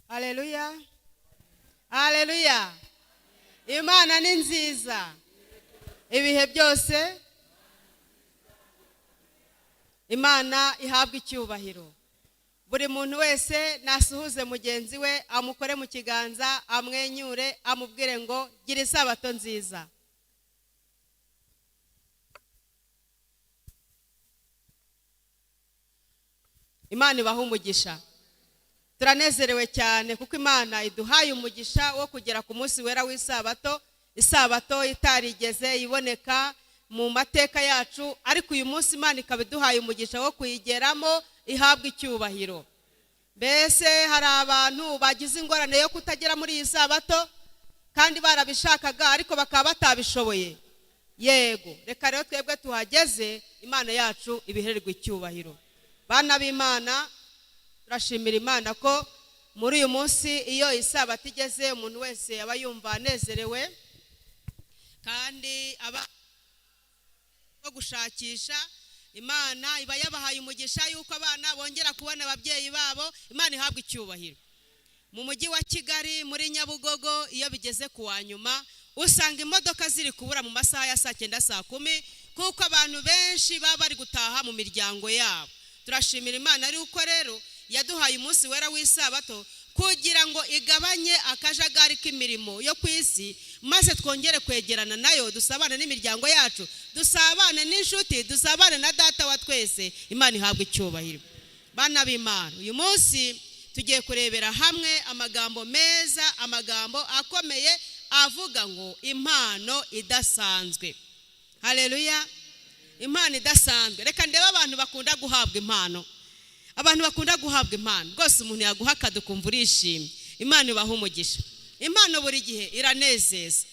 Haleluya, haleluya! Imana ni nziza ibihe byose. Imana ihabwa icyubahiro. Buri muntu wese nasuhuze mugenzi we, amukore mu kiganza, amwenyure, amubwire ngo gira isabato nziza. Imana ibaha umugisha. Turanezerewe cyane kuko Imana iduhaye umugisha wo kugera ku munsi wera w'isabato, isabato itarigeze iboneka mu mateka yacu, ariko uyu munsi Imana ikaba iduhaye umugisha wo kuyigeramo, ihabwa icyubahiro. Mbese hari abantu bagize ingorane yo kutagera muri iyi sabato kandi barabishakaga ariko bakaba batabishoboye? Yego, reka rero twebwe tuhageze, Imana yacu ibihererwe icyubahiro. Bana b'Imana, turashimira Imana ko muri uyu munsi iyo isabato igeze umuntu wese aba yumva anezerewe kandi aba no gushakisha. Imana iba yabahaye umugisha yuko abana bongera kubona ababyeyi babo. Imana ihabwa icyubahiro. Mu mujyi wa Kigali muri Nyabugogo, iyo bigeze ku wa nyuma usanga imodoka ziri kubura mu masaha ya saa 9 saa 10, kuko abantu benshi baba bari gutaha mu miryango yabo. Turashimira Imana ari uko rero yaduhaye umunsi wera w'isabato kugira ngo igabanye akajagari k'imirimo yo ku isi, maze twongere kwegerana nayo, dusabane n'imiryango yacu, dusabane n'inshuti, dusabane na data wa twese. Imana ihabwa icyubahiro. Bana b'Imana, uyu munsi tugiye kurebera hamwe amagambo meza, amagambo akomeye avuga ngo impano idasanzwe. Haleluya! Impano idasanzwe. Reka ndebe abantu bakunda guhabwa impano. Abantu bakunda guhabwa impano rwose, umuntu yaguha akado ukumva urishimye. Imana ibaha umugisha. Impano buri gihe iranezeza,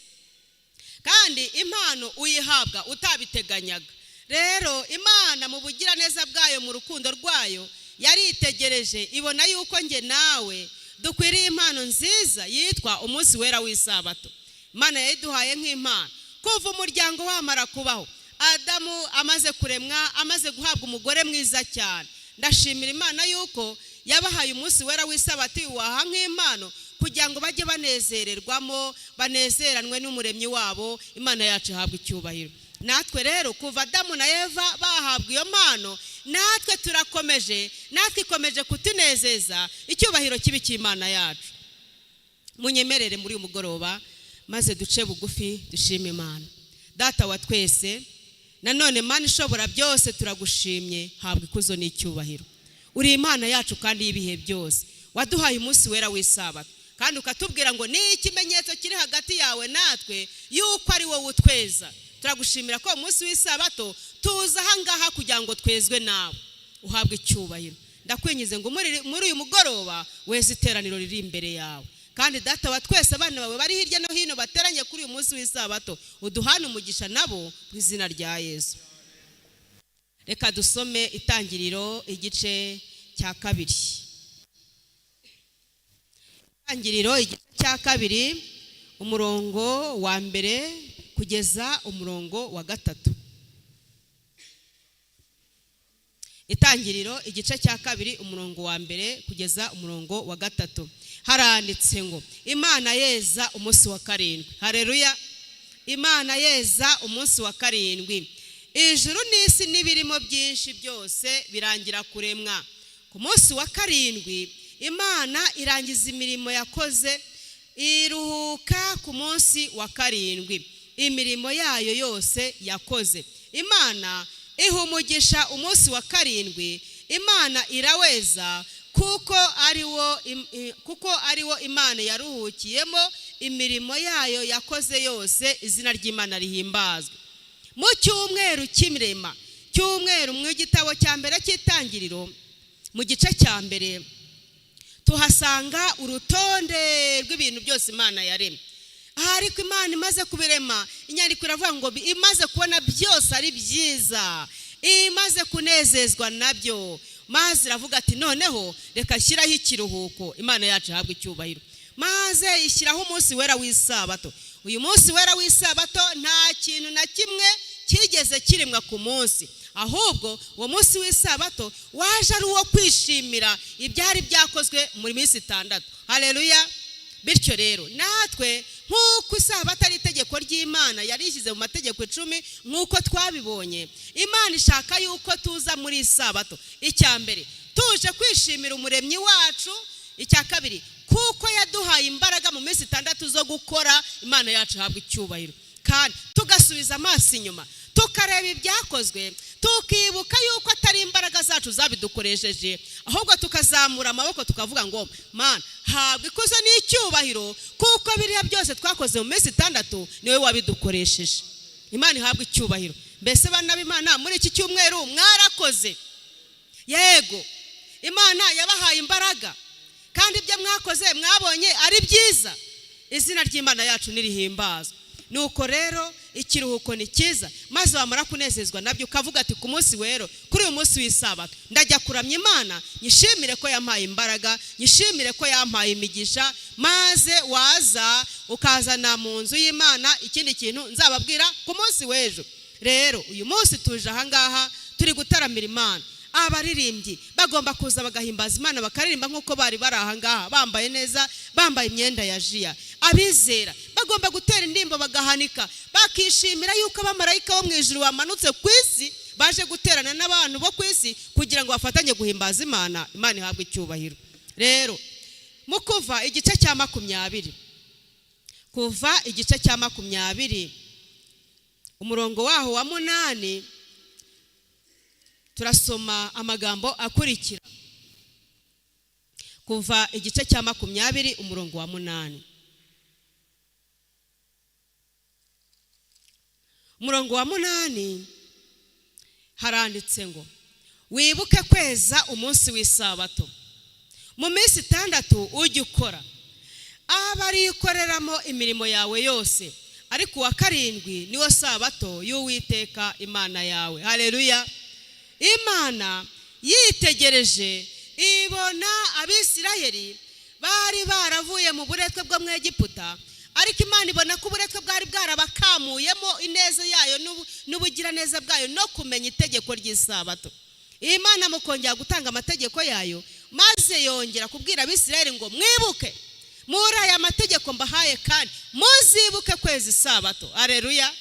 kandi impano uyihabwa utabiteganyaga. Rero Imana mu bugiraneza bwayo, mu rukundo rwayo, yaritegereje ibona yuko njye nawe dukwiriye impano nziza yitwa umunsi wera w'isabato. Imana yayiduhaye nk'impano. Kuva umuryango wamara kubaho, Adamu amaze kuremwa, amaze guhabwa umugore mwiza cyane, ndashimira Imana yuko yabahaye umunsi wera w'isabato iwaha nk'impano kugira ngo bajye banezererwamo, banezeranwe n'umuremyi wabo. Imana yacu ihabwa icyubahiro. Natwe rero kuva Adamu na Eva bahabwa iyo mpano, natwe turakomeje, natwe ikomeje kutunezeza. Icyubahiro kibi cy'Imana yacu. Munyemerere muri uyu mugoroba maze duce bugufi dushime Imana. Data wa twese, nanone Mana ishobora byose, turagushimye, habwa ikuzo n'icyubahiro. Uri Imana yacu kandi y'ibihe byose. Waduhaye umunsi wera w'isabato kandi ukatubwira ngo ni ikimenyetso kiri hagati yawe natwe yuko ari wowe utweza. Turagushimira ko umunsi w'isabato tuza ahangaha kugira ngo twezwe nawe, uhabwe icyubahiro. Ndakwingize ngo muri uyu mugoroba weze iteraniro riri imbere yawe, kandi data wa twese, abana bawe bari hirya no hino bateranye kuri uyu munsi w'isabato, uduhane umugisha nabo mu izina rya Yesu. Reka dusome Itangiriro igice cya 2. Itangiriro igice cya 2, umurongo wa 1 kugeza umurongo wa 3. Itangiriro igice cya 2, umurongo wa 1 kugeza umurongo wa 3. Haranditse ngo Imana yeza umunsi wa 7. Haleluya! Imana yeza umunsi wa 7. Ijuru n'isi n'ibirimo byinshi byose birangira kuremwa. Ku munsi wa 7 Imana irangiza imirimo yakoze, iruhuka ku munsi wa 7 imirimo yayo yose yakoze. Imana iha umugisha umunsi wa 7, Imana iraweza kuko ariwo Imana yaruhukiyemo imirimo yayo yakoze yose. Izina ry'Imana rihimbazwe. Mu cyumweru cy'imirema, cyumweru mu gitabo cya mbere cy'Itangiriro, mu gice cya 1, tuhasanga urutonde rw'ibintu byose Imana yaremye. Ariko Imana imaze kubirema, inyandiko iravuga ngo imaze kubona byose ari byiza, imaze kunezezwa nabyo, maze iravuga ati noneho reka shyiraho ikiruhuko. Imana yacu ihabwe icyubahiro. Maze ishyiraho umunsi wera w'isabato. Uyu munsi wera w'isabato nta kintu na kimwe kigeze kiremwa ku munsi, Ahubwo uwo munsi w'isabato waje ari uwo kwishimira ibyari byakozwe mu minsi 6. Haleluya. Bityo rero natwe nk'uko isabato ari itegeko ry'Imana yarishyize mu mategeko 10, nk'uko twabibonye, Imana ishaka yuko tuza muri isabato. Icya mbere, tuje kwishimira umuremyi wacu. Icya kabiri, kuko yaduhaye imbaraga mu minsi 6 zo gukora, Imana yacu ihabwa icyubahiro. Kandi tugasubiza amaso inyuma tukareba ibyakozwe, tukibuka yuko atari imbaraga zacu zabidukoresheje, ahubwo tukazamura amaboko tukavuga ngo Mana habwa ikuzo n'icyubahiro, kuko biriya byose twakoze mu minsi 6 niwe wabidukoresheje. Imana ihabwa icyubahiro. Mbese bana b'Imana, muri iki cyumweru mwarakoze? Yego, Imana yabahaye imbaraga, kandi ibyo mwakoze mwabonye ari byiza. Izina ry'Imana yacu nirihimbazwe. Nuko rero ikiruhuko ni cyiza, maze wamara kunezezwa nabyo ukavuga ati ku munsi wero, kuri uyu munsi w'isabato ndajya kuramya Imana, nyishimire ko yampaye imbaraga, nyishimire ko yampaye imigisha. Maze waza ukazana mu nzu y'Imana ikindi kintu nzababwira ku munsi w'ejo. Rero uyu munsi tuje ahangaha turi gutaramira Imana. Abaririmbyi bagomba kuza bagahimbaza Imana, bakaririmba nk'uko bari bari ahangaha, bambaye neza, bambaye imyenda ya jiya. Abizera bagomba gutera indirimbo bagahanika, bakishimira yuko abamarayika bo mu ijuru bamanutse ku isi, baje guterana n'abantu bo ku isi kugira ngo bafatanye guhimbaza Imana. Imana ihabwe icyubahiro. Rero mu Kuva igice cya 20, Kuva igice cya 20 umurongo waho wa 8, turasoma amagambo akurikira. Kuva igice cya 20 umurongo wa 8. Umurongo wa 8 haranditse ngo wibuke kweza umunsi w'isabato, mu minsi 6 ujye ukora, abarikoreramo imirimo yawe yose, ariko uwa 7 niwo sabato y'Uwiteka Imana yawe. Haleluya. Imana yitegereje ibona Abisirayeli bari baravuye mu buretwa bwo mu Egiputa, ariko Imana ibona ko uburetwa bwari bwarabakamuyemo ineza yayo n'ubugiraneza bwayo no kumenya itegeko ry'isabato. Imana mu kongera gutanga amategeko yayo, maze yongera kubwira Abisirayeli ngo mwibuke muri aya mategeko mbahaye, kandi muzibuke kweza isabato. Haleluya.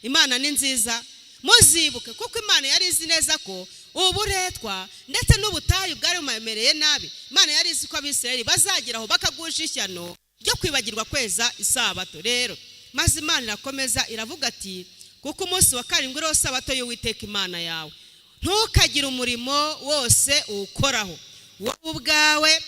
Imana ni nziza. Muzibuke, kuko Imana yari izi neza ko uburetwa ndetse n'ubutayu bwari bumereye nabi. Imana yari izi ko Abisirayeli bazageraho bakagusha ishyano ryo kwibagirwa kweza isabato. Rero maze Imana irakomeza iravuga ati kuko umunsi wa 7 uriho sabato y'Uwiteka Imana yawe, ntukagire umurimo wose uwukoraho, wowe ubwawe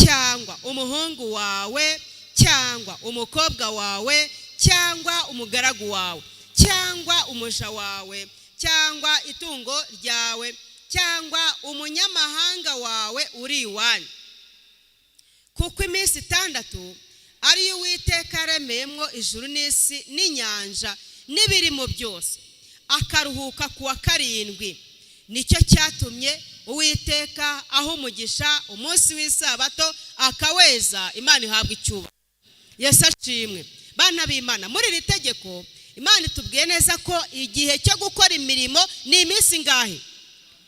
cyangwa umuhungu wawe cyangwa umukobwa wawe cyangwa umugaragu wawe cyangwa umuja wawe cyangwa itungo ryawe cyangwa umunyamahanga wawe uri iwanyu, kuko iminsi 6 ariyo Uwiteka yaremeyemo ijuru n'isi n'inyanja n'ibirimo byose, akaruhuka ku wa 7. Nicyo cyatumye Uwiteka aha umugisha umunsi w'isabato akaweza. Imana ihabwa icyubahiro. Yesu ashimwe. Bana b'Imana, muri iri tegeko Imana itubwiye neza ko igihe cyo gukora imirimo ni iminsi ingahe?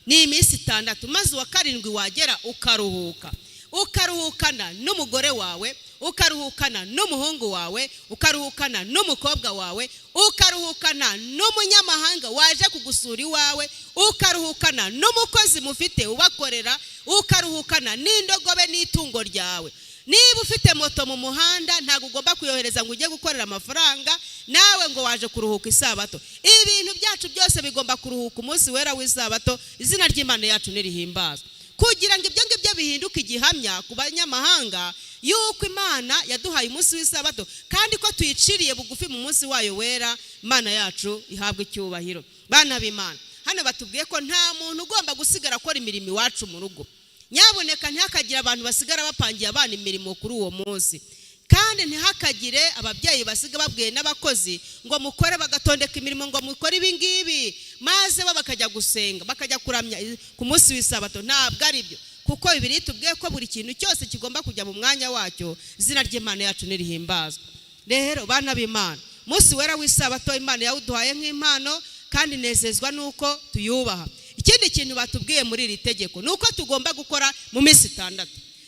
Ni iminsi 6. Maze uwa 7 wagera ukaruhuka, ukaruhukana n'umugore wawe, ukaruhukana n'umuhungu wawe, ukaruhukana n'umukobwa wawe, ukaruhukana n'umunyamahanga waje kugusura iwawe, ukaruhukana n'umukozi mufite ubakorera, ukaruhukana n'indogobe n'itungo ryawe. Niba ufite moto mu muhanda ntabwo ugomba kuyohereza ngo ujye gukorera amafaranga, nawe ngo waje kuruhuka isabato. Ibintu byacu byose bigomba kuruhuka umunsi wera w'isabato. Izina ry'Imana yacu nirihimbazwe, kugira ngo ibyo ngibyo bihinduke igihamya ku banyamahanga yuko Imana yaduhaye umunsi w'isabato, kandi ko tuyiciriye bugufi mu munsi wayo wera. Imana yacu ihabwa icyubahiro. Bana b'Imana, hano batubwiye ko nta muntu ugomba gusigara akora imirimo iwacu mu rugo. Nyaboneka ntihakagire abantu basigara bapangiye abana imirimo kuri uwo munsi, kandi ntihakagire ababyeyi basiga babwiye n'abakozi ngo mukore, bagatondeka imirimo ngo mukore ibi ngibi, maze bo bakajya gusenga, bakajya kuramya ku munsi w'isabato. Ntabwo ari byo, kuko Bibiliya itubwiye ko buri kintu cyose kigomba kujya mu mwanya wacyo. Izina ry'Imana yacu nirihimbazwe. Rero bana b'Imana, umunsi wera w'isabato Imana yawuduhaye nk'impano, Kandi nezezwa nuko tuyubaha. Ikindi kintu batubwiye muri iri tegeko ni uko tugomba gukora mu minsi 6.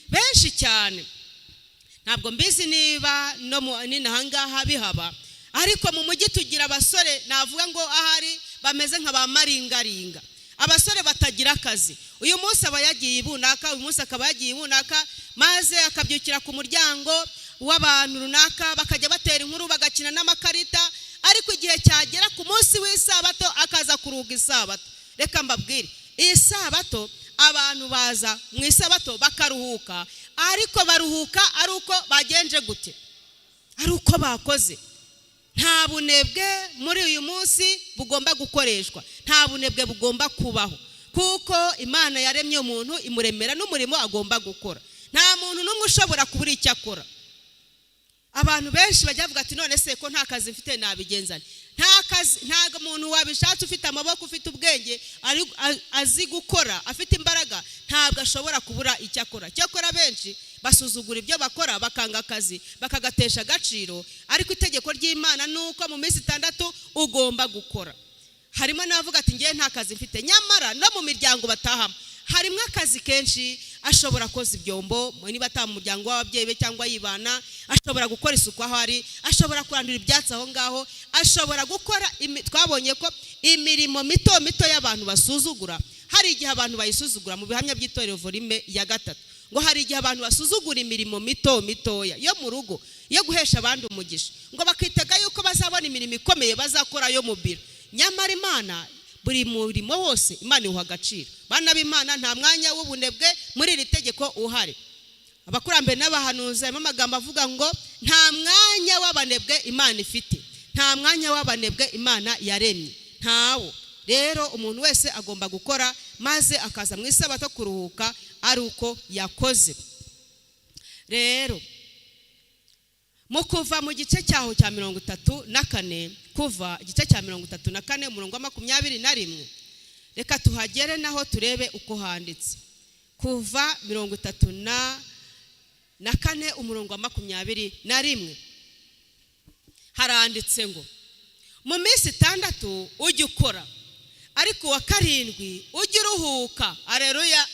Benshi cyane, ntabwo mbizi niba no n'ahangaha bihaba, ariko mu mujyi tugira abasore, navuga ngo ahari bameze nka ba maringaringa, abasore batagira akazi. Uyu munsi aba yagiye ibunaka, uyu munsi akaba yagiye ibunaka, maze akabyukira ku muryango w'abantu runaka, bakajya batera inkuru, bagakina n'amakarita. Ariko igihe cyagera ku munsi w'isabato, akaza kuruga isabato. Reka mbabwire, iyi sabato, abantu baza mu isabato bakaruhuka, ariko baruhuka ari uko bagenje gute? Ari uko bakoze. Nta bunebwe muri uyu munsi bugomba gukoreshwa, nta bunebwe bugomba kubaho, kuko Imana yaremye umuntu imuremera n'umurimo agomba gukora. Nta muntu n'umwe ushobora kubura icyo akora. Abantu benshi bajya bavuga ati: "None se ko nta kazi mfite, nabigenza?" Nta kazi, ntabwo umuntu wabishatse, ufite amaboko, ufite ubwenge, azi gukora, afite imbaraga, ntabwo ashobora kubura icyo akora. Cyakora benshi basuzugura ibyo bakora, bakanga akazi, bakagatesha agaciro. Ariko itegeko ry'Imana ni uko mu minsi 6 ugomba gukora. Harimo n'abavuga ati: "Ngewe nta kazi mfite." Nyamara no mu miryango batahamo harimo akazi kenshi. Ashobora koza ibyombo niba ataha mu muryango w'ababyeyi be cyangwa yibana, ashobora gukora isuku aho ari, ashobora kurandura ibyatsi aho ngaho, ashobora gukora. Twabonye ko imirimo mito mito y'abantu basuzugura, hari igihe abantu bayisuzugura. Mu Bihamya by'Itorero volume ya 3, ngo hari igihe abantu basuzugura imirimo mito mitoya yo mu rugo yo guhesha abandi umugisha, ngo bakitega yuko bazabona imirimo ikomeye bazakora yo mu biro. Nyamara Imana, buri murimo wose Imana iwuha agaciro. Bana b'Imana, nta mwanya w'ubunebwe muri iri tegeko uhari. Abakurambere n'abahanuzi, harimo amagambo avuga ngo nta mwanya w'abanebwe Imana ifite, nta mwanya w'abanebwe Imana yaremye, ntawo. Rero umuntu wese agomba gukora, maze akaza mu isabato kuruhuka ari uko yakoze. Rero mu Kuva, mu gice cyaho cya 34, Kuva igice cya 34, umurongo wa 21, reka tuhagere naho turebe uko handitse. Kuva 34, umurongo wa 21, haranditse ngo: "Mu minsi 6 ujye ukora, ariko uwa karindwi ujye uruhuka." Areruya!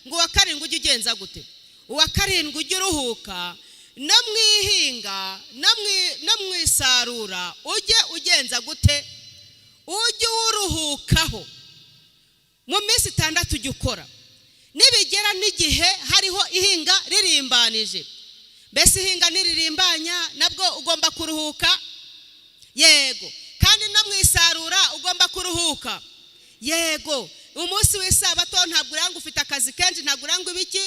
Ngo uwa karindwi ujye ugenza gute? Uwa karindwi ujye uruhuka, no mu ihinga no mu isarura ujye ugenza gute? Ujye uwuruhukaho. Mu minsi 6 ujye ukora, nibigera n'igihe hariho ihinga ririmbanije, mbese ihinga niririmbanya nabwo ugomba kuruhuka, yego. Kandi no mu isarura ugomba kuruhuka, yego. Umunsi w'isabato ntabwo uranga ufite akazi kenshi, ntabwo uranga ibiki,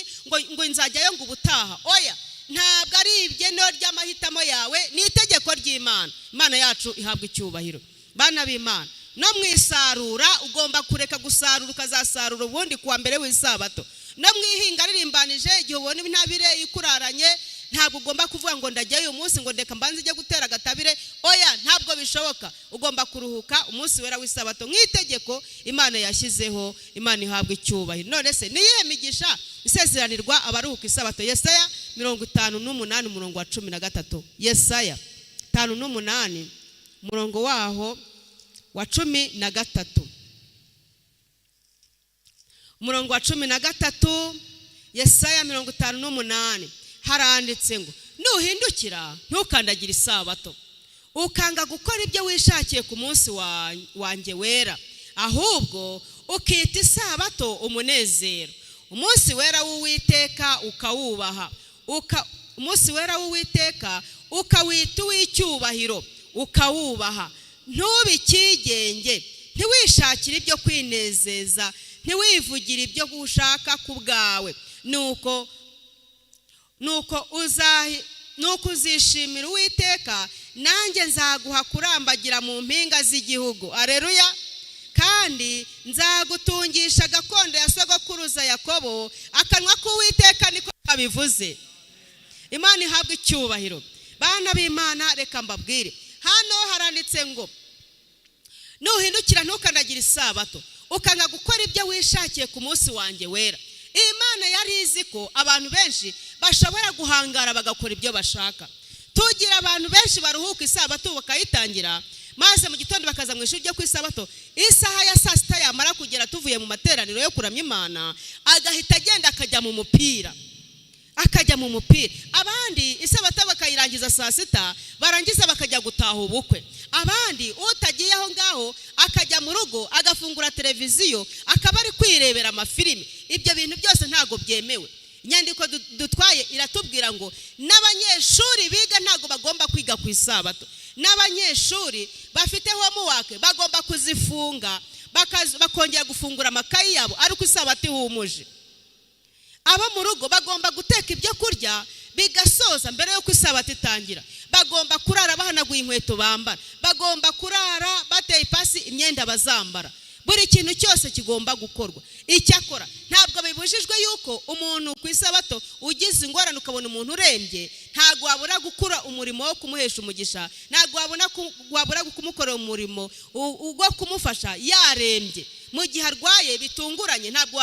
ngo nzajyayo ngo ubutaha. Oya, ntabwo ari igeno ry'amahitamo yawe, ni itegeko ry'Imana. Imana yacu ihabwa icyubahiro. Bana b'Imana, no mu isarura ugomba kureka gusarura, ukazasarura ubundi kuwa mbere w'isabato. No mu ihinga ririmbanije, igihe ubona intabire ikuraranye, ntabwo ugomba kuvuga ngo ndajyayo uyu munsi, ngo ndeka mbanze ijye gutera agatabire. Oya, ntabwo bishoboka. Ugomba kuruhuka umunsi wera w'isabato nk'itegeko Imana yashyizeho. Imana ihabwa icyubahiro. None se ni iyihe migisha isezeranirwa abaruhuka isabato? Yesaya 58, umurongo wa 13. Yesaya 58, umurongo waho wa 13, umurongo wa 13, Yesaya 58, haranditse ngo: "Nuhindukira ntukandagire isabato, ukanga gukora ibyo wishakiye ku munsi wanjye wera, ahubwo ukita isabato umunezero, umunsi wera w'Uwiteka ukawubaha, umunsi wera w'Uwiteka ukawita uw'icyubahiro, ukawubaha, ntubikigenge, ntiwishakire ibyo kwinezeza, ntiwivugire ibyo ushaka ku bwawe, nuko uzishimira Uwiteka, nanjye nzaguha kurambagira mu mpinga z'igihugu." Areruya! "Kandi nzagutungisha gakondo ya sogokuruza Yakobo. Akanwa k'Uwiteka niko kabivuze." Imana ihabwa icyubahiro. Bana b'Imana, reka mbabwire, hano haranditse ngo nuhindukira ntukandagire isabato, ukanga gukora ibyo wishakiye ku munsi wanjye wera. Imana yari izi ko abantu benshi bashobora guhangara bagakora ibyo bashaka. Tugira abantu benshi baruhuka isabato bakayitangira. Maze mu gitondo bakaza mu ishuri ryo ku isabato. Isaha ya saa sita yamara kugera, tuvuye mu materaniro yo kuramya Imana, agahita agenda akajya mu mupira, akajya mu mupira. Abandi isabato bakayirangiza saa sita, barangiza bakajya gutaha ubukwe. Abandi utagiye aho ngaho akajya mu rugo, agafungura televiziyo, akaba ari kwirebera amafilimi. Ibyo bintu byose ntabwo byemewe. Inyandiko dutwaye iratubwira ngo n'abanyeshuri biga ntabwo bagomba kwiga ku isabato. N'abanyeshuri bafite homework bagomba kuzifunga, bakongera gufungura amakayi yabo ariko isabato ihumuje. Abo mu rugo bagomba guteka ibyo kurya bigasoza mbere y'uko isabato itangira. Bagomba kurara bahanaguye inkweto bambara, bagomba kurara bateye ipasi imyenda bazambara. Buri kintu cyose kigomba gukorwa. Icyakora ntabwo bibujijwe yuko umuntu ku isabato ugize ingorane, ukabona umuntu urembye, ntabwo wabura gukora umurimo wo kumuhesha umugisha, ntabwo wabura kumukorera umurimo wo kumufasha yarembye. Mu gihe arwaye bitunguranye, ntabwo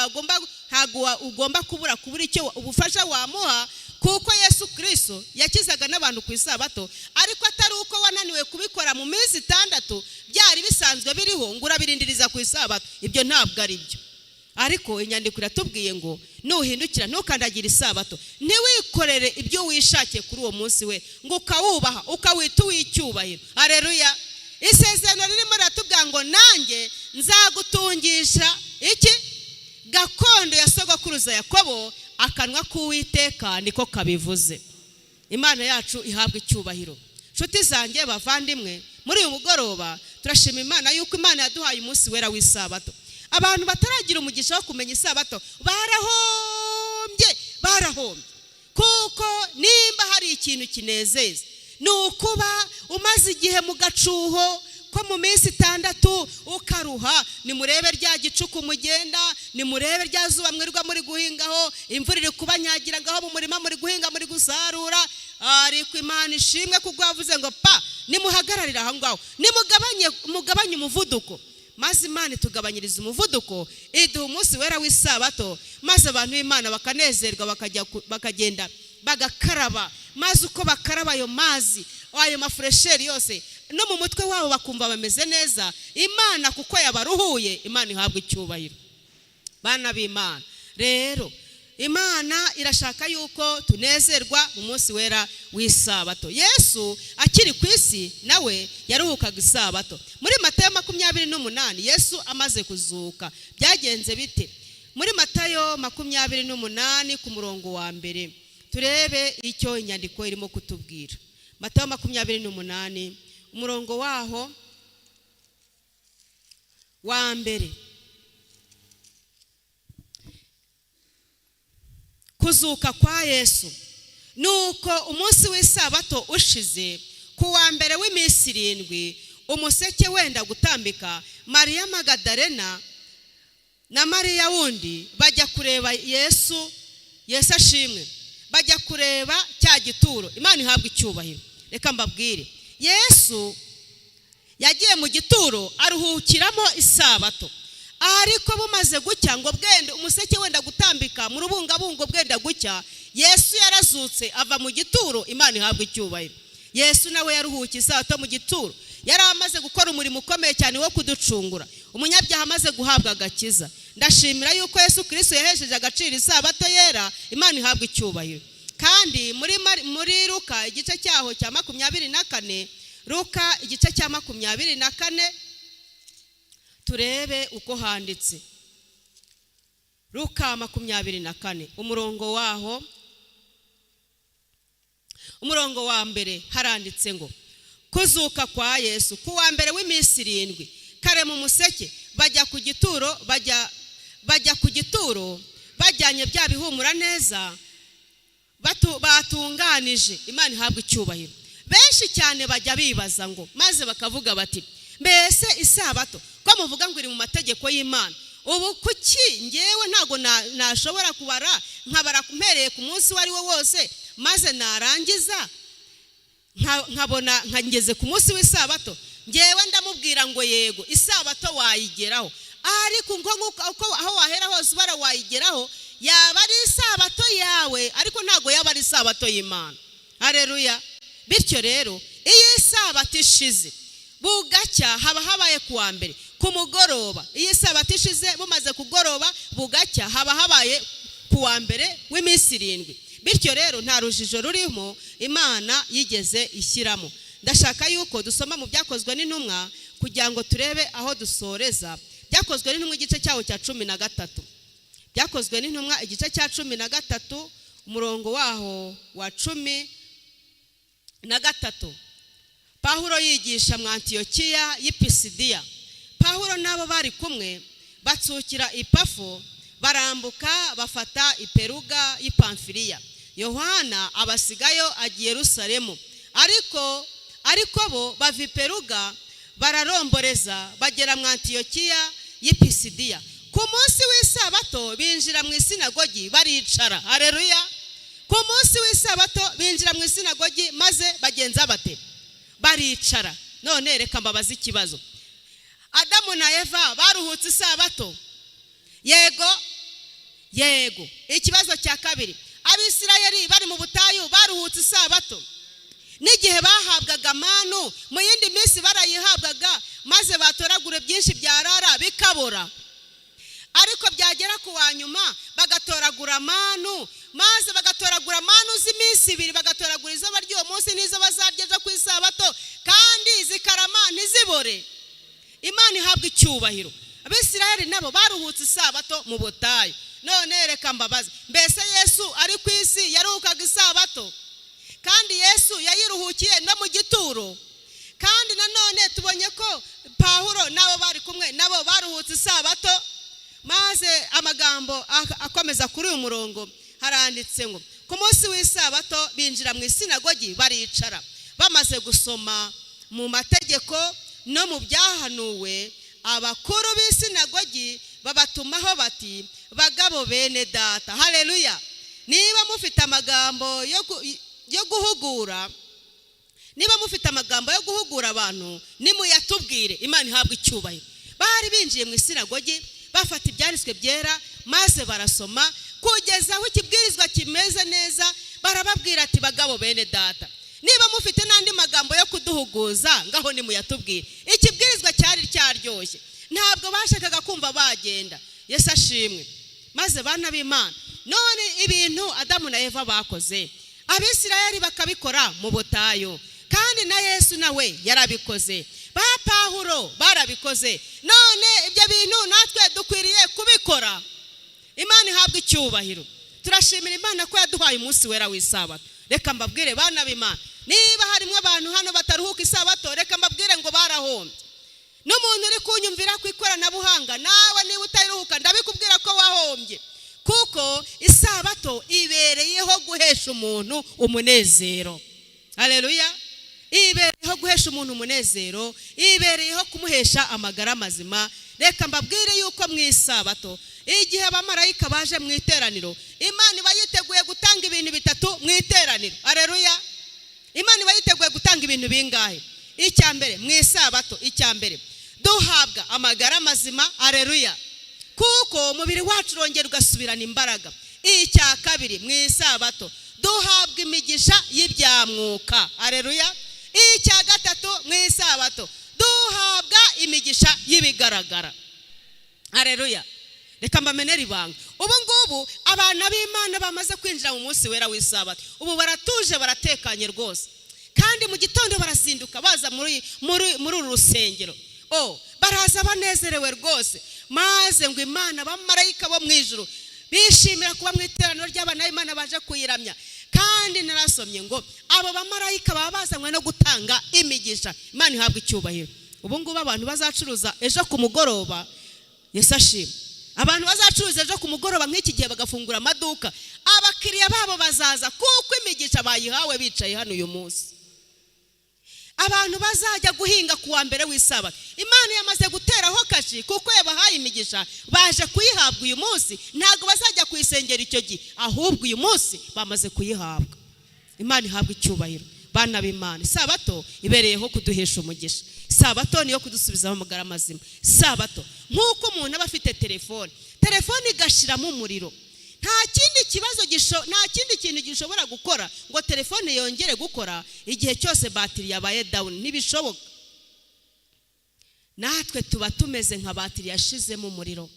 ugomba kubura icyo ubufasha wamuha, kuko Yesu Kirisito yakizaga n'abantu ku isabato. Ariko atari uko wananiwe kubikora mu minsi 6 byari bisanzwe biriho ngo urabirindiriza ku isabato, ibyo ntabwo ari byo. Ariko inyandiko iratubwiye ngo nuhindukira ntukandagire isabato, ntiwikorere ibyo wishakiye kuri uwo munsi we, ngo ukawubaha ukawita uw'icyubahiro. Areruya! Isezerano ririmo riratubwira ngo nanjye nzagutungisha iki? Gakondo ya sogokuruza Yakobo. Akanwa k'Uwiteka niko kabivuze. Imana yacu ihabwa icyubahiro. Nshuti zanjye, bavandimwe, muri uyu mugoroba turashima Imana yuko Imana yaduhaye umunsi wera w'isabato. Abantu bataragira umugisha wo kumenya isabato barahombye, barahombye, kuko nimba hari ikintu kinezeza ni ukuba umaze igihe mu gacuho ko mu minsi 6 ukaruha. Nimurebe rya gicuku mugenda, nimurebe rya zuba mwirirwa muri guhingaho, imvura iri kubanyagira ngaho mu murima muri guhinga, muri gusarura. Ariko Imana ishimwe kuko yavuze ngo pa, nimuhagararire aho ngaho, nimugabanye, mugabanye umuvuduko. Maze Imana itugabanyiriza umuvuduko, iduha umunsi wera w'isabato, maze abantu b'Imana bakanezerwa, bakagenda bagakaraba. Maze uko bakaraba ayo mazi, ayo mafuresheri yose, no mu mutwe wabo bakumva bameze neza, Imana kuko yabaruhuye. Imana ihabwa icyubahiro. Bana b'Imana rero, Imana irashaka yuko tunezerwa mu munsi wera w'isabato. Yesu akiri ku isi nawe yaruhukaga isabato. Muri Matayo 28, Yesu amaze kuzuka byagenze bite? Muri Matayo 28 ku murongo wa 1, turebe icyo inyandiko irimo kutubwira. Matayo 28, umurongo waho wa 1. Kuzuka kwa Yesu. Nuko umunsi w'isabato ushize, ku wa mbere w'iminsi 7, umuseke wenda gutambika, Mariya Magadarena na Mariya wundi bajya kureba Yesu. Yesu ashimwe! Bajya kureba cya gituro. Imana ihabwa icyubahiro. Reka mbabwire, Yesu yagiye mu gituro aruhukiramo isabato. Ariko bumaze gucya, ngo bwende umuseke wenda gutambika mu rubungabungo bwenda gucya, Yesu yarazutse ava mu gituro. Imana ihabwa icyubahiro. Yesu nawe yaruhukiye isabato mu gituro. Yari amaze gukora umurimo ukomeye cyane wo kuducungura, umunyabyaha amaze guhabwa agakiza. Ndashimira yuko Yesu Kirisito yahesheje agaciro isabato yera. Imana ihabwa icyubahiro. Kandi muri Luka igice cyaho cya 24, Luka igice cya 24, turebe uko handitse. Luka 24, umurongo waho, umurongo wa 1, haranditse ngo kuzuka kwa Yesu. Ku wa mbere w'iminsi 7, kare mu museke, bajya ku gituro, bajya ku gituro bajyanye bya bihumura neza batunganije. Imana ihabwa icyubahiro. Benshi cyane bajya bibaza ngo, maze bakavuga bati: mbese isabato ko muvuga ngo iri mu mategeko y'Imana, ubu kuki ngewe ntabwo nashobora kubara, nkabara mpereye ku munsi uwo ari wo wose, maze narangiza nkabona nkageze ku munsi w'isabato? Ngewe ndamubwira ngo yego, isabato wayigeraho, ariko uko aho wahera hose ubara wayigeraho, yaba ari isabato yawe, ariko ntabwo yaba ari isabato y'Imana. Hareruya! Bityo rero iyo isabato ishize, Bugacya haba habaye ku wa mbere ku mugoroba. Iyo isabato ishize bumaze kugoroba, bugacya haba habaye ku wa mbere w'iminsi 7. Bityo rero nta rujijo rurimo Imana yigeze ishyiramo. Ndashaka yuko dusoma mu Byakozwe n'Intumwa kugira ngo turebe aho dusoreza. Byakozwe n'Intumwa, igice cyaho cya 13. Byakozwe n'Intumwa, igice cya 13, umurongo waho wa 13. Pawulo yigisha mu Antiyokiya y'Ipisidiya. Pawulo n'abo bari kumwe batsukira Ipafo, barambuka bafata Iperuga y'Ipamfiriya. Yohana abasigayo agiye Yerusalemu, ariko bo bava Iperuga bararomboreza bagera mu Antiyokiya y'Ipisidiya. Ku munsi w'isabato binjira mu isinagogi baricara. Hareruya! Ku munsi w'isabato binjira mu isinagogi maze bagenza bate? Baricara. None reka mbabaze ikibazo: Adamu na Eva baruhutse isabato? Yego, yego. Ikibazo cya kabiri: Abisirayeli bari mu butayu baruhutse isabato? N'igihe bahabwaga manu mu yindi minsi barayihabwaga, maze batoragura byinshi byarara bikabora, ariko byagera ku wa nyuma bagatoragura manu, maze bagatoragura manu z'iminsi 2, bagatoragura izo barya uwo munsi n'izo bazarya ejo ku isabato, kandi zikarama ntizibore. Imana ihabwa icyubahiro. Abisirayeli nabo baruhutse isabato mu butayu. None reka mbabaze: mbese Yesu ari ku isi yaruhukaga isabato? Kandi Yesu yayiruhukiye no mu gituro. Kandi nanone tubonye ko Pawulo n'abo bari kumwe nabo baruhutse isabato. Maze amagambo akomeza kuri uyu murongo, haranditse ngo ku munsi w'isabato binjira mu isinagogi baricara. Bamaze gusoma mu mategeko no mu byahanuwe, abakuru b'isinagogi babatumaho bati: "Bagabo bene data, haleluya, niba mufite amagambo yo guhugura, niba mufite amagambo yo guhugura abantu, nimuyatubwire." Imana ihabwa icyubahiro. Bari binjiye mu isinagogi, bafata ibyanditswe byera maze barasoma kugeza aho ikibwirizwa kimeze neza. Barababwira ati: "Bagabo bene data, niba mufite n'andi magambo yo kuduhuguza, ngaho nimuyatubwire." Ikibwirizwa cyari cyaryoshye, ntabwo bashakaga kumva bagenda. Yesu ashimwe. Maze bana b'Imana, none ibintu Adamu na Eva bakoze, Abisirayeli bakabikora mu butayu, kandi na Yesu nawe yarabikoze, ba Pawulo barabikoze, none ibyo bintu natwe dukwiriye kubikora. Imana ihabwa icyubahiro. Turashimira Imana ko yaduhaye umunsi wera w'isabato. Reka mbabwire bana b'Imana, niba harimo abantu hano bataruhuka isabato, reka mbabwire ngo barahombye. N'umuntu uri kunyumvira ku ikoranabuhanga, nawe niba utayiruhuka, ndabikubwira ko wahombye, kuko isabato ibereyeho guhesha umuntu umunezero. Haleluya! Ibereyeho guhesha umuntu umunezero, ibereyeho kumuhesha amagara mazima. Reka mbabwire yuko mu isabato, igihe abamarayika baje mu iteraniro, Imana iba yiteguye gutanga ibintu bitatu mu iteraniro. Haleluya! Imana iba yiteguye gutanga ibintu bingahe? Icya mbere mu isabato, icya mbere duhabwa amagara mazima. Haleluya! Kuko umubiri wacu urongera ugasubirana imbaraga. Icya kabiri mu isabato duhabwa imigisha y'ibyamwuka. Haleluya! Icya gatatu mu isabato duhabwa imigisha y'ibigaragara. Haleluya! Reka mbamenere ibanga: ubu ngubu abana b'Imana bamaze kwinjira mu munsi wera w'isabato, ubu baratuje, baratekanye rwose, kandi mu gitondo barazinduka baza muri uru rusengero, baraza banezerewe rwose. Maze ngo Imana, abamarayika bo mu ijuru bishimira kuba mu iteraniro ry'abana b'Imana baje kuyiramya. Kandi narasomye ngo abo bamarayika baba bazanywe no gutanga imigisha. Imana ihabwa icyubahiro. Ubu ngubu abantu bazacuruza ejo ku mugoroba, Yesu ashima, abantu bazacuruza ejo ku mugoroba nk'iki gihe bagafungura amaduka, abakiriya babo bazaza kuko imigisha bayihawe bicaye hano uyu munsi. Abantu bazajya guhinga ku wa mbere w'isabato, Imana yamaze guteraho kashi kuko yabahaye imigisha, baje kuyihabwa uyu munsi. Ntabwo bazajya kuyisengera icyo gihe, ahubwo uyu munsi bamaze kuyihabwa. Imana ihabwa icyubahiro. Bana b'Imana, isabato ibereyeho kuduhesha umugisha. Isabato niyo kudusubizaho amagara mazima. Isabato nk'uko umuntu aba afite telefone, telefone igashiramo umuriro, nta kindi kibazo, nta kindi kintu gishobora gukora ngo telefone yongere gukora igihe cyose batiri yabaye down, ntibishoboka. Natwe tuba tumeze nka batiri yashizemo umuriro,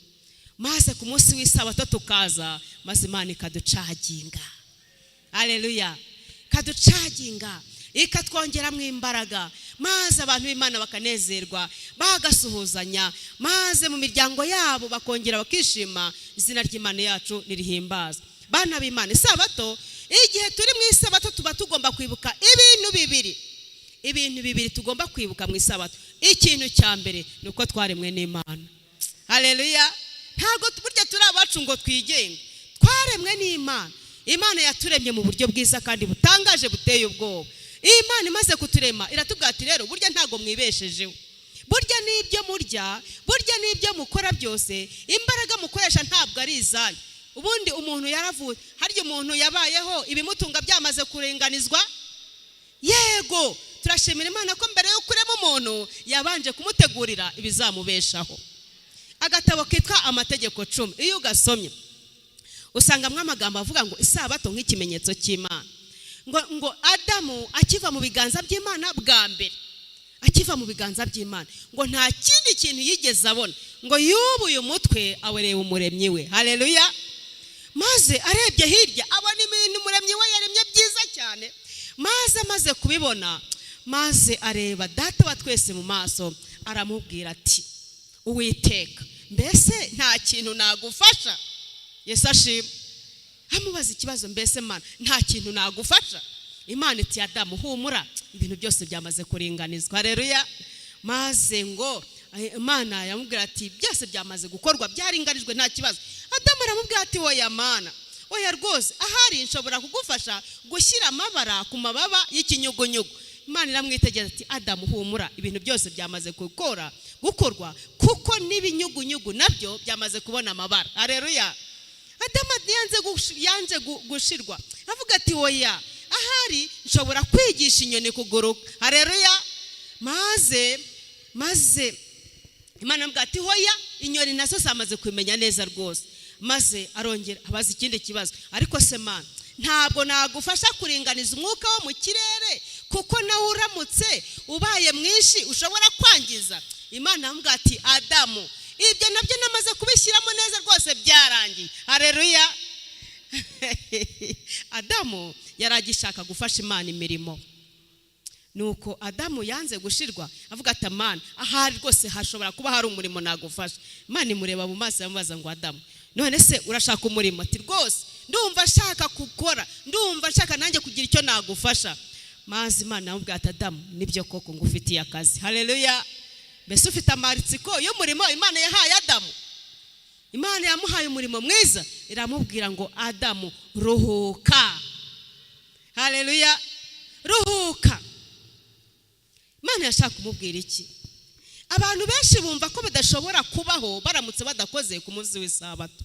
maze ku munsi w'isabato tukaza, maze Imana ikaducaginga. Aleluya! Ikaducaginga, ikatwongeramo imbaraga, maze abantu b'Imana bakanezerwa, bagasuhuzanya, maze mu miryango yabo bakongera bakishima. Izina ry'Imana yacu nirihimbaza. Bana b'Imana, isabato, igihe turi mu isabato tuba tugomba kwibuka ibintu bibiri. Ibintu bibiri tugomba kwibuka mu isabato: ikintu cya mbere ni uko twaremwe n'Imana. Haleluya! Ntabwo burya turi abacu ngo twigenge, twaremwe n'Imana. Imana yaturemye mu buryo bwiza kandi butangaje, buteye ubwoba. Imana imaze kuturema iratubwira ati: "Rero burya ntabwo mwibeshejeho, burya n'ibyo murya, burya n'ibyo mukora byose, imbaraga mukoresha ntabwo ari izanyu." Ubundi umuntu yaravuye harya, umuntu yabayeho ibimutunga byamaze kuringanizwa. Yego, turashimira Imana ko mbere yo kurema umuntu yabanje kumutegurira ibizamubeshaho. Agatabo kitwa Amategeko 10, iyo ugasomye usangamo amagambo avuga ngo isabato nk'ikimenyetso cy'Imana. Ngo Adamu akiva mu biganza by'Imana bwa mbere, akiva mu biganza by'Imana, ngo nta kindi kintu yigeze abona, ngo yubuye umutwe awereba Umuremyi we. Haleluya! Maze arebye hirya abona ibintu Umuremyi we yaremye byiza cyane. Maze amaze kubibona, maze areba Data wa twese mu maso, aramubwira ati: "Uwiteka, mbese nta kintu nagufasha?" Yesu ashima. Amubaza ikibazo: "Mbese Mana, nta kintu nagufasha?" Imana iti: "Adamu, humura, ibintu byose byamaze kuringanizwa." Haleluya! Maze ngo Imana yamubwira ati: "Byose byamaze gukorwa, byaringanijwe, nta kibazo." Adamu aramubwira ati: "Oya Mana, oya rwose, ahari nshobora kugufasha gushyira amabara ku mababa y'ikinyugunyugu." Imana iramwitegereza ati: "Adamu, humura, ibintu byose byamaze gukorwa, kuko n'ibinyugunyugu nabyo byamaze kubona amabara." Haleluya! Adamu yanze gushirwa, avuga ati: "Oya, ahari nshobora kwigisha inyoni kuguruka." Haleluya! Maze Imana aramubwira ati: "Hoya, inyoni nazo zamaze kumenya neza rwose." Maze arongera abaza ikindi kibazo: "Ariko se Mana, ntabwo nagufasha kuringaniza umwuka wo mu kirere, kuko nawe uramutse ubaye mwinshi ushobora kwangiza?" Imana aramubwira ati: "Adamu, ibyo nabyo namaze kubishyiramo neza rwose, byarangiye." Haleluya! Adamu yari agishaka gufasha Imana imirimo. Nuko Adamu yanze gushirwa, avuga ati: "Mana, ahari rwose hashobora kuba hari umurimo nagufasha." Imana imureba mu maso, yamubaza ngo: "Adamu, none se urashaka umurimo?" Ati: "Rwose ndumva nshaka gukora, ndumva nshaka nanjye kugira icyo nagufasha." Maze Imana yamubwira ati: "Adamu, nibyo koko ngufitiye akazi." Haleluya! Mbese ufite amatsiko y'umurimo Imana yahaye Adamu? Imana yamuhaye umurimo mwiza, iramubwira ngo: "Adamu, ruhuka." Haleluya! Ruhuka. Imana yashaka kumubwira iki? Abantu benshi bumva ko badashobora kubaho baramutse badakoze ku munsi w'isabato.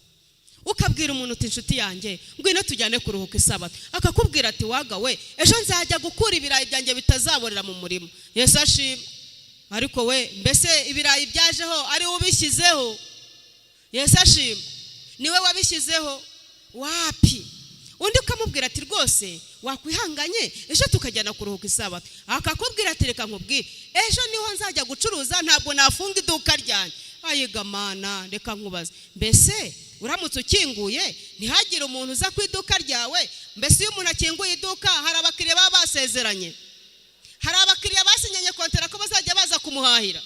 Ukabwira umuntu uti: "Inshuti yanjye, ngwino tujyane kuruhuka isabato," akakubwira ati: "Waga we, ejo nzajya gukura ibirayi byanjye bitazaborera mu murima." Yesu ashima. Ariko we, mbese ibirayi byajeho ari we ubishyizeho? Yesu ashima. Niwe wabishyizeho? Wapi. Undi ukamubwira ati: "Rwose wakwihanganye ejo tukajyana kuruhuka isabato," akakubwira ati: "Reka nkubwire, ejo niho nzajya gucuruza, ntabwo nafunga iduka ryanjye." Ayiga Mana, reka nkubaze: mbese uramutse ukinguye ntihagire umuntu uza ku iduka ryawe? Mbese iyo umuntu akinguye iduka, hari abakiriya baba basezeranye, hari abakiriya basinyanye kontara ko bazajya baza kumuhahira.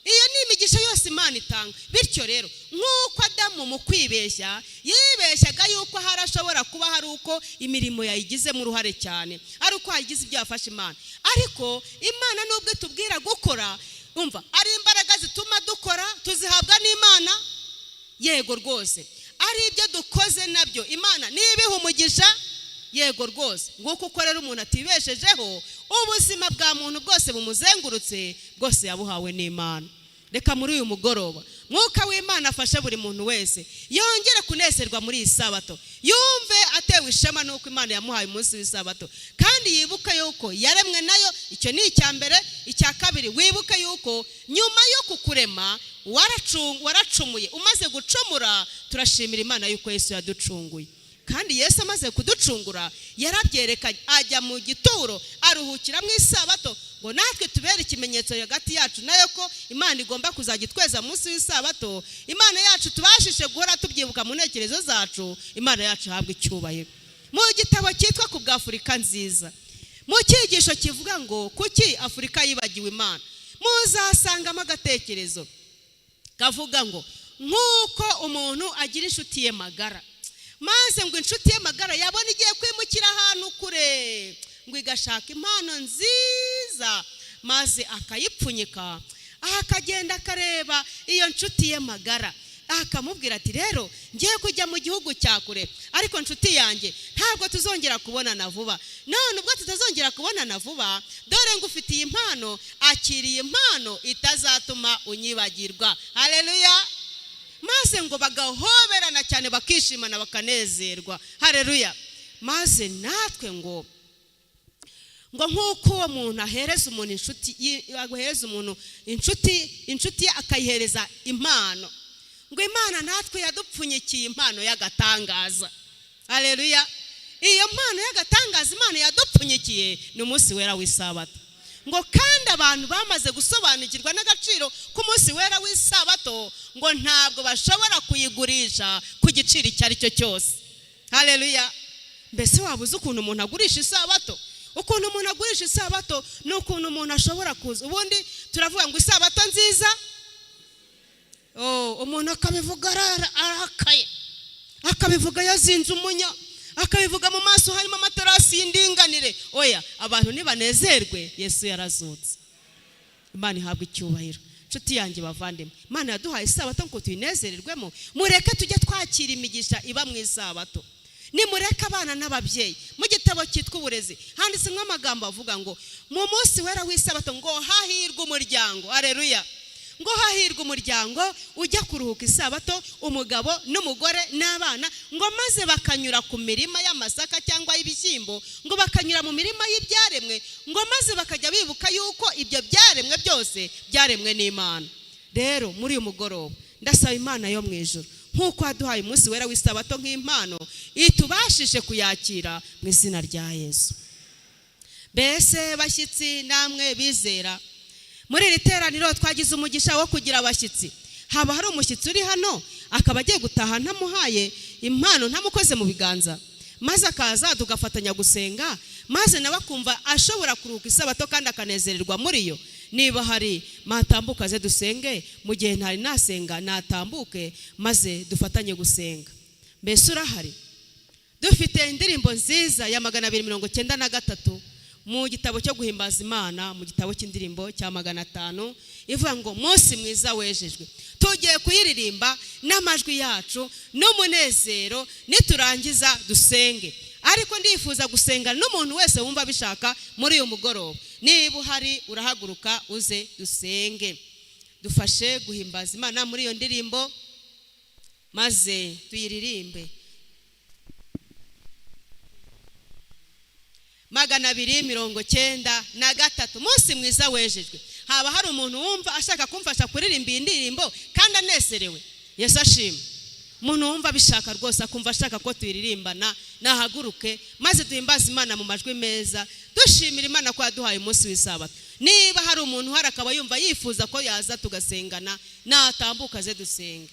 Iyo ni imigisha yose Imana itanga. Bityo rero, nk'uko Adamu mu kwibeshya yibeshyaga yuko hari ashobora kuba hari uko imirimo yayigizemo uruhare cyane, ari uko yagize ibyo yafashe Imana, ariko Imana nubwo itubwira gukora, umva, ari imbaraga zituma dukora tuzihabwa n'Imana. Yego rwose, ari ibyo dukoze nabyo Imana nibiha umugisha. Yego rwose. Nguko uko rero umuntu atibeshejeho, ubuzima bwa muntu bwose bumuzengurutse bwose yabuhawe n'Imana. Reka muri uyu mugoroba Mwuka w'Imana afashe buri muntu wese yongere kunezerwa muri iyi sabato, yumve atewe ishema n'uko Imana yamuhaye umunsi w'isabato, kandi yibuke yuko yaremwe nayo. Icyo ni icya mbere. Icya kabiri, wibuke yuko nyuma yo kukurema waracumuye. Umaze gucumura, turashimira Imana yuko Yesu yaducunguye. Kandi Yesu amaze kuducungura yarabyerekanye, ajya mu gituro aruhukira mu isabato, ngo natwe tubere ikimenyetso hagati yacu nayo ko Imana igomba kuzajya itweza munsi w'isabato. Imana yacu tubashishe guhora tubyibuka mu ntekerezo zacu. Imana yacu ihabwa icyubahiro. Mu gitabo cyitwa Ku bwa Afurika Nziza, mu cyigisho kivuga ngo "Kuki Afurika yibagiwe Imana?", muzasangamo agatekerezo kavuga ngo nk'uko umuntu agira inshuti ye magara, maze ngo inshuti ye magara yabona igiye kwimukira ahantu kure, ngo igashaka impano nziza maze akayipfunyika, akagenda akareba iyo nshuti ye magara, akamubwira ati: "Rero ngiye kujya mu gihugu cya kure, ariko nshuti yanjye, ntabwo tuzongera kubonana vuba. None ubwo tutazongera kubonana vuba, dore ngufitiye impano, akiriye impano itazatuma unyibagirwa." Hareruya! Maze ngo bagahoberana cyane, bakishimana, bakanezerwa. Hareruya! Maze natwe ngo nk'uko uwo muntu ahereza umuntu inshuti, ahereza umuntu inshuti, inshuti ye akayihereza impano, ngo Imana natwe yadupfunyikiye impano y'agatangaza. Hareruya! Iyo mpano y'agatangaza Imana yadupfunyikiye ni umunsi wera w'isabato. Ngo kandi abantu bamaze gusobanukirwa n'agaciro k'umunsi wera w'isabato, ngo ntabwo bashobora kuyigurisha ku giciro icyo ari cyo cyose. Hareruya! Mbese waba uzi ukuntu umuntu agurisha isabato? Ukuntu umuntu agurisha isabato ni ukuntu umuntu ashobora kuza, ubundi turavuga ngo "Isabato nziza", umuntu akabivuga arakaye, akabivuga yazinze umunya, akabivuga mu maso harimo amaterasi y'indinganire. Oya, abantu nibanezerwe, Yesu yarazutse. Imana ihabwa icyubahiro. Inshuti yanjye, bavandimwe, Imana yaduhaye isabato ngo tuyinezererwemo. Mureke tujye twakira imigisha iba mu isabato. Nimureke abana n'ababyeyi. Mu gitabo cyitwa Uburezi handitsemo amagambo avuga ngo mu munsi wera w'isabato ngo hahirwe umuryango. Areruya! Ngo hahirwe umuryango ujya kuruhuka isabato, umugabo n'umugore n'abana, ngo maze bakanyura ku mirima y'amasaka cyangwa y'ibishyimbo, ngo bakanyura mu mirima y'ibyaremwe, ngo maze bakajya bibuka yuko ibyo byaremwe byose byaremwe n'Imana. Rero muri uyu mugoroba ndasaba Imana yo mu ijuru, nk'uko waduhaye umunsi wera w'isabato nk'impano, itubashishe kuyakira mu izina rya Yesu. Mbese bashyitsi namwe bizera, muri iri teraniro twagize umugisha wo kugira abashyitsi. Haba hari umushyitsi uri hano akaba agiye gutaha ntamuhaye impano, ntamukoze mu biganza, maze akaza tugafatanya gusenga, maze nawe akumva ashobora kuruhuka isabato kandi akanezererwa muri yo? Niba hari, matambuka aze dusenge. Mu gihe ntari nasenga, natambuke maze dufatanye gusenga. Mbese urahari? Dufite indirimbo nziza ya 293 mu gitabo cyo guhimbaza Imana, mu gitabo cy'indirimbo cya 500, ivuga ngo "Munsi mwiza wejejwe". Tugiye kuyiririmba n'amajwi yacu n'umunezero. Niturangiza dusenge, ariko ndifuza gusenga n'umuntu wese wumva abishaka muri uyu mugoroba. Niba uhari, urahaguruka uze dusenge. Dufashe guhimbaza Imana muri iyo ndirimbo, maze tuyiririmbe. 293, "Munsi mwiza wejejwe". Haba hari umuntu wumva ashaka kumfasha kuririmba iyi ndirimbo kandi anezerewe? Yesu ashima. Umuntu wumva abishaka rwose, akumva ashaka ko tuyiririmbana, nahaguruke maze duhimbaze Imana mu majwi meza, dushimira Imana ko yaduhaye umunsi w'isabato. Niba hari umuntu uhari akaba yumva yifuza ko yaza tugasengana, natambuka aze dusenge.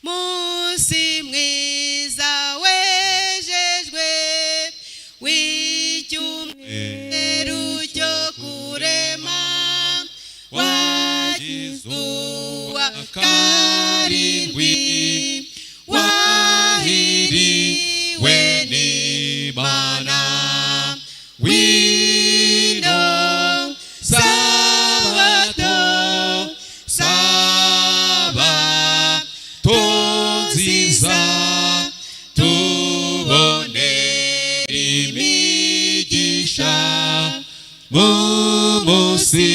Munsi mwiza wejejwe w'icyumweru cyo kurema, wagize uwa karindwi, wahiriwe n'Imana, wino sabato, sabato nziza, tubonera imigisha mu munsi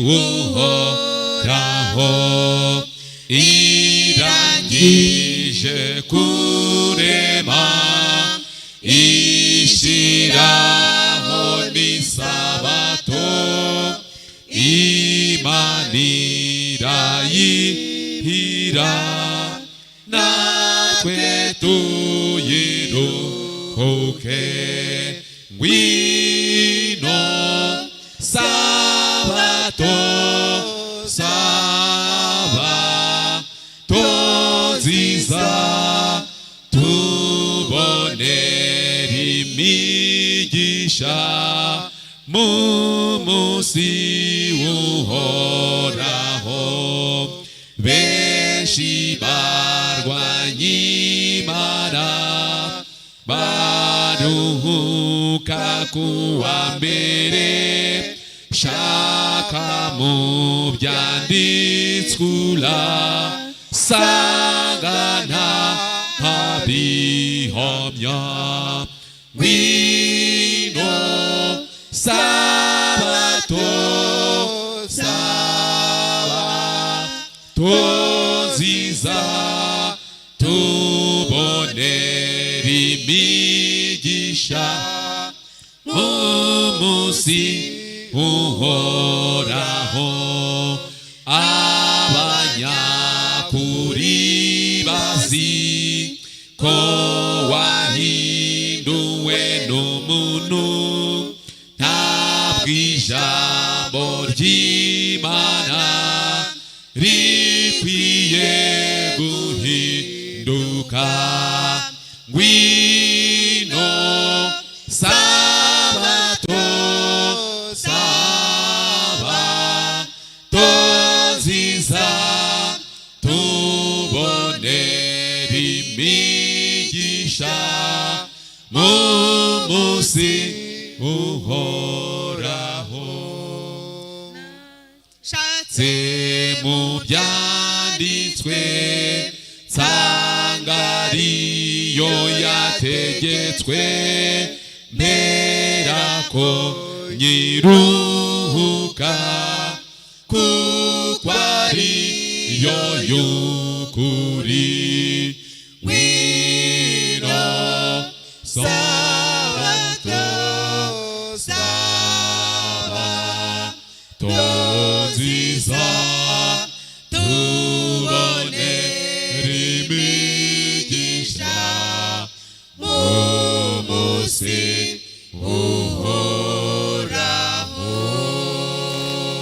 w'Uhoraho. Irangije kurema, ishyiraho n'isabato, Imana irayihira, natwe tuyiruhuke. Turuhuke. Ngwino sabato, sabato nziza, tubonera imigisha mu munsi uhoraho. Benshi barwanya Imana, baruhuka kuwa mbere. Shaka mu byanditswe, urasanga ntabihamya. Ngwino sabato, sabato nziza, tubonera imigisha mu munsi uhoraho. Abanyakuri bazi ko wahinduwe n'umuntu. Ntabwo ijambo ry'Imana rikwiye guhinduka. Ngwino sabato, sabato nziza, tubonera imigisha mu munsi uhoraho. Shatse Se mu byanditswe, nsanga ariyo yategetswe, mperako nyiruhuka, kuko ariyo y'ukuri. Ngwino sabato, sabato nziza, tubonera imigisha mu munsi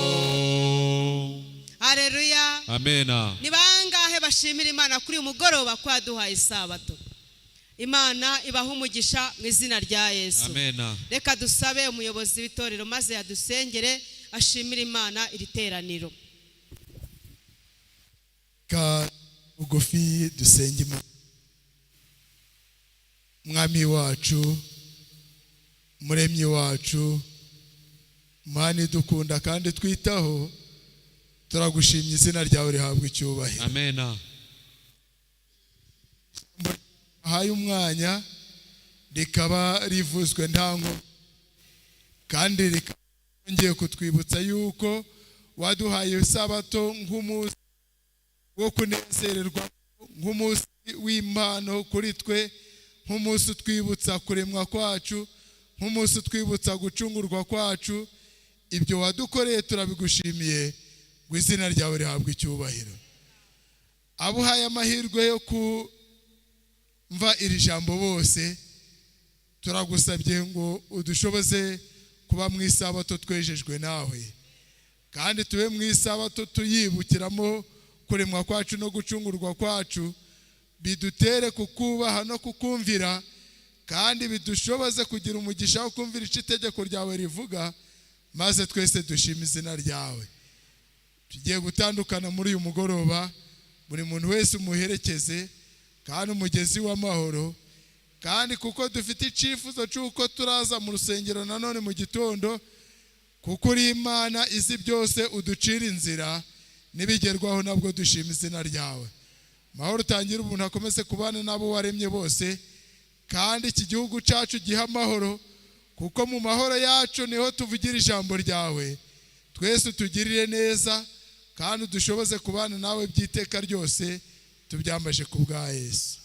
uhoraho. Hareruya! Amena. Ni bangahe bashimira Imana kuri uyu mugoroba ko yaduhaye isabato? Imana ibaha umugisha mu izina rya Yesu. Amena. Reka dusabe umuyobozi w'itorero maze yadusengere, ashimire Imana iri teraniro. Ka bugufi dusenge Imana. Mwami wacu, Muremyi wacu, Mana idukunda kandi twitaho, turagushimye, izina ryawe rihabwa icyubahiro. Amena. Ahaye umwanya rikaba rivuzwe nta nkomyi, kandi rikaba kutwibutsa yuko waduhaye isabato nk'umunsi wo kunezererwa, nk'umunsi w'impano kuri twe, nk'umunsi utwibutsa kuremwa kwacu, nk'umunsi utwibutsa gucungurwa kwacu. Ibyo wadukoreye turabigushimiye, ngo izina ryawe rihabwe icyubahiro. Abo uhaye amahirwe yo kumva iri jambo bose, turagusabye ngo udushoboze kuba mu isabato twejejwe nawe, kandi tube mu isabato tuyibukiramo kuremwa kwacu no gucungurwa kwacu, bidutere kukubaha no kukumvira, kandi bidushoboze kugira umugisha wo kumvira icyo itegeko ryawe rivuga, maze twese dushime izina ryawe. Tugiye gutandukana muri uyu mugoroba. Buri muntu wese umuherekeze kandi umugezi w'amahoro, kandi kuko dufite icyifuzo cy'uko turaza mu rusengero nanone mu gitondo, kuko uri Imana izi byose, uducira inzira n'ibigerwaho, nabwo dushima izina ryawe. Mahoro utangire ubuntu akomeze kubana n'abo waremye bose, kandi iki gihugu cyacu giha amahoro, kuko mu mahoro yacu niho tuvugira ijambo ryawe. Twese utugirire neza kandi udushoboze kubana nawe by'iteka ryose. Tubyambaje ku bwa Yesu.